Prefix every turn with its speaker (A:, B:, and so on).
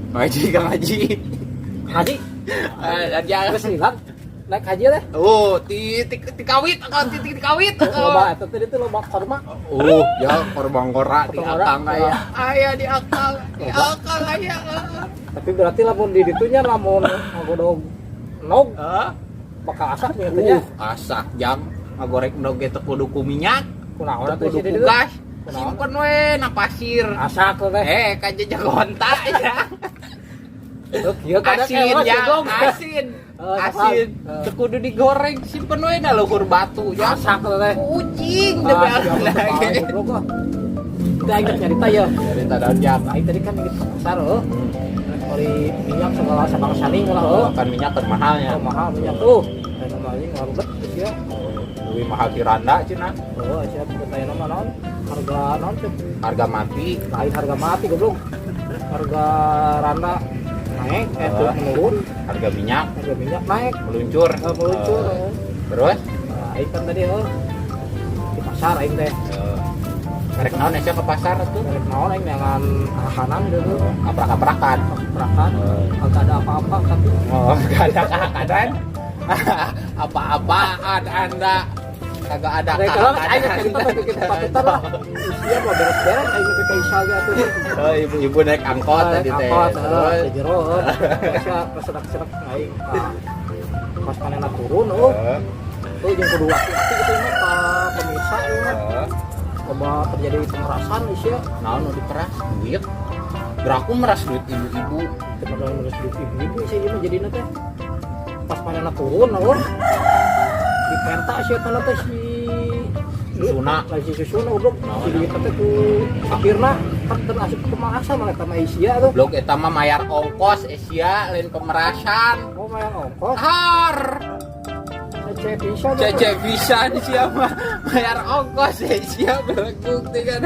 A: Ngaji, Kang Haji.
B: Haji.
A: Eh, dia
B: Geus hilang. Naik haji teh.
A: Oh, ti ti ti kawit, akang ti ti kawit.
B: Loba eta tadi teh, loba korma.
A: Oh, ya korban ngora di
B: Korban ngora.
A: Akang aya. Aya di akang, di akang aya.
B: Tapi berarti lamun di ditunya, lamun ngagodog nog
A: Hah?
B: Bakal asak nya teh nya.
A: Asak, jang ngagoreng endog ge teu kudu ku minyak,
B: Kunaon
A: teu
B: atuh
A: kudu
B: sih di
A: ku
B: ditu?
A: Gas.
B: Kunaon?
A: Simpen we na pasir.
B: Asak tuh teh.
A: Eh, ka jejak onta ya.
B: Tuh, kieu kadang
A: Asin
B: ewas,
A: ya,
B: goblok.
A: Asin.
B: Eh,
A: Asin.
B: eh.
A: Teu kudu digoreng, simpen we na luhur batu ya.
B: Asak tuh teh.
A: Kucing demi
B: Ah, siapa
A: Allah.
B: tuh, goblok ah. Kita ingat nyarita ya.
A: Cerita daun jam.
B: Aing tadi kan inget ke pasar oh. Beli minyak segala sabang saning lah oh.
A: Kan minyak termahalnya.
B: Oh, mahal minyak tuh. Dan nama ini ngarubet geus ya.
A: Lebih mahal ti randa cenah.
B: Oh, siap kita nama naon? Harga naon cek?
A: Harga mati.
B: Lain harga mati, goblok. Harga randa naik, eh tuh menurun,
A: Harga minyak
B: harga minyak naik,
A: meluncur.
B: Meluncur.
A: Eh,
B: Oh.
A: terus
B: Nah, aing kan tadi oh di pasar aing teh.
A: Rek naon sia ke pasar tuh?
B: Rek naon aing neangan makanan gitu.
A: Kaprak-kaprakan.
B: Perakan, kagak ada apa-apa tapi
A: Oh, gak ada keadaan. Apa-apaan Anda? Kagak ada
B: Rek kalau aing
A: keadaan.
B: cerita tapi kita patutan lah. Sia mau beres-beres aing nepi ka Isya ge atuh.
A: Oh, ibu-ibu naik angkot tadi teh.
B: Angkot,
A: Terus
B: heeh, jero. Sia kesedak-sedak aing ka pas manehna turun oh. Tuh jeung kudu hati-hati gitu mah ka pemirsa ieu mah. Loba terjadi pemerasan sia.
A: Naon nu diperas? Duit. Beraku meras duit ibu-ibu.
B: Teu modal meres duit ibu-ibu sih ieu mah jadina teh. Pas manehna turun oh. Dipenta sia tanah teh si
A: Susuna.
B: Lain si susuna, goblok.
A: Naon?
B: Si duit teh ku akhirna kan terasup pemerasan malah eta mah sia tuh.
A: Blok eta mah mayar ongkos sia, lain pemerasan.
B: Oh, mayar ongkos.
A: Har.
B: Cece bisa tuh.
A: Cece pisan sia mah bayar ongkos sia, beleguk teh kan.